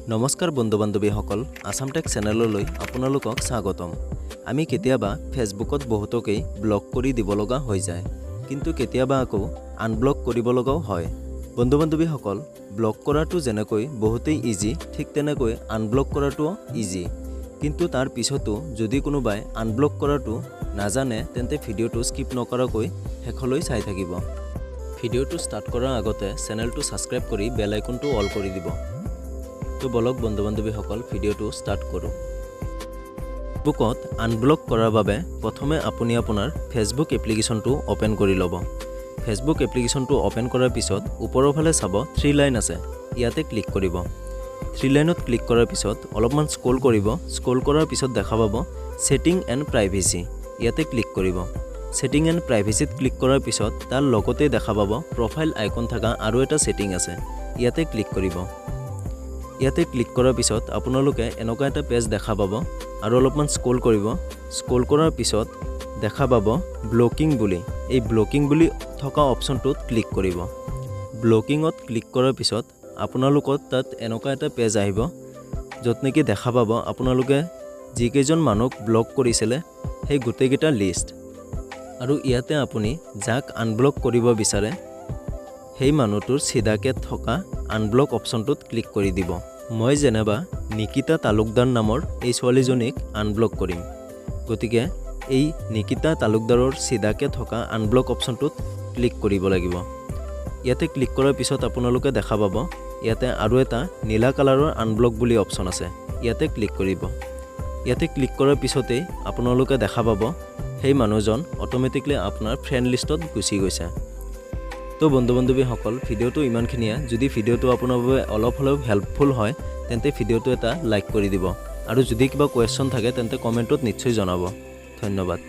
নমস্কাৰ বন্ধু বান্ধৱীসকল, আছাম টেক চেনেললৈ আপোনালোকক স্বাগতম। আমি কেতিয়াবা ফেচবুকত বহুতকেই ব্লক কৰি দিব লগা হৈ যায়, কিন্তু কেতিয়াবা আকৌ আনব্লক কৰিব লগাও হয়। বন্ধু বান্ধৱীসকল, ব্লক কৰাটো যেনেকৈ বহুতেই ইজি, ঠিক তেনেকৈ আনব্লক কৰাটোও ইজি। কিন্তু তাৰ পিছতো যদি কোনোবাই আনব্লক কৰাটো নাজানে, তেন্তে ভিডিঅ'টো স্কিপ নকৰাকৈ শেষলৈ চাই থাকিব। ভিডিঅ'টো ষ্টাৰ্ট কৰাৰ আগতে চেনেলটো ছাবস্ক্ৰাইব কৰি বেল আইকনটো অল কৰি দিব। তো বলক বন্ধু বান্ধৱীসকল, ভিডিঅ'টো ষ্টাৰ্ট কৰোঁ। ফেচবুকত আনব্লক কৰাৰ বাবে প্ৰথমে আপুনি আপোনাৰ ফেচবুক এপ্লিকেশ্যনটো অ'পেন কৰি ল'ব। ফেচবুক এপ্লিকেশ্যনটো অ'পেন কৰাৰ পিছত ওপৰৰ ফালে চাব, থ্ৰী লাইন আছে, ইয়াতে ক্লিক কৰিব। থ্ৰী লাইনত ক্লিক কৰাৰ পিছত অলপমান স্ক্ৰল কৰিব। স্ক্ৰল কৰাৰ পিছত দেখা পাব ছেটিং এণ্ড প্ৰাইভেচি, ইয়াতে ক্লিক কৰিব। ছেটিং এণ্ড প্ৰাইভেচিত ক্লিক কৰাৰ পিছত তাৰ লগতেই দেখা পাব প্ৰফাইল আইকন থকা আৰু এটা ছেটিং আছে, ইয়াতে ক্লিক কৰিব। ইয়াতে ক্লিক কৰাৰ পিছত আপোনালোকে এনেকুৱা এটা পেজ দেখা পাব আৰু অলপমান স্ক্ৰল কৰিব। স্ক্ৰল কৰাৰ পিছত দেখা পাব ব্লকিং বুলি। এই ব্লকিং বুলি থকা অপশ্যনটোত ক্লিক কৰিব। ব্লকিঙত ক্লিক কৰাৰ পিছত আপোনালোকৰ তাত এনেকুৱা এটা পেজ আহিব, য'ত নেকি দেখা পাব আপোনালোকে যিকেইজন মানুহক ব্লক কৰিছিলে সেই গোটেইকেইটা লিষ্ট। আৰু ইয়াতে আপুনি যাক আনব্লক কৰিব বিচাৰে, সেই মানুহটোৰ চিধাকৈ থকা আনব্লক অপশ্যনটোত ক্লিক কৰি দিব। মই যেনিবা নিকিতা তালুকদাৰ নামৰ এই ছোৱালীজনীক আনব্লক কৰিম, গতিকে এই নিকিতা তালুকদাৰৰ চিধাকৈ থকা আনব্লক অপশ্যনটোত ক্লিক কৰিব লাগিব। ইয়াতে ক্লিক কৰাৰ পিছত আপোনালোকে দেখা পাব ইয়াতে আৰু এটা নীলা কালাৰৰ আনব্লক বুলি অপশ্যন আছে, ইয়াতে ক্লিক কৰিব। ইয়াতে ক্লিক কৰাৰ পিছতেই আপোনালোকে দেখা পাব সেই মানুহজন অট'মেটিকলি আপোনাৰ ফ্ৰেণ্ড লিষ্টত গুচি গৈছে। তো বন্ধু বান্ধৱীসকল, ভিডিঅ'টো ইমানখিনিয়ে। যদি ভিডিঅ'টো আপোনাৰ বাবে অলপ হ'লেও হেল্পফুল হয়, তেন্তে ভিডিঅ'টো এটা লাইক কৰি দিব আৰু যদি কিবা কুৱেশ্যন থাকে, তেন্তে কমেণ্টত নিশ্চয় জনাব। ধন্যবাদ।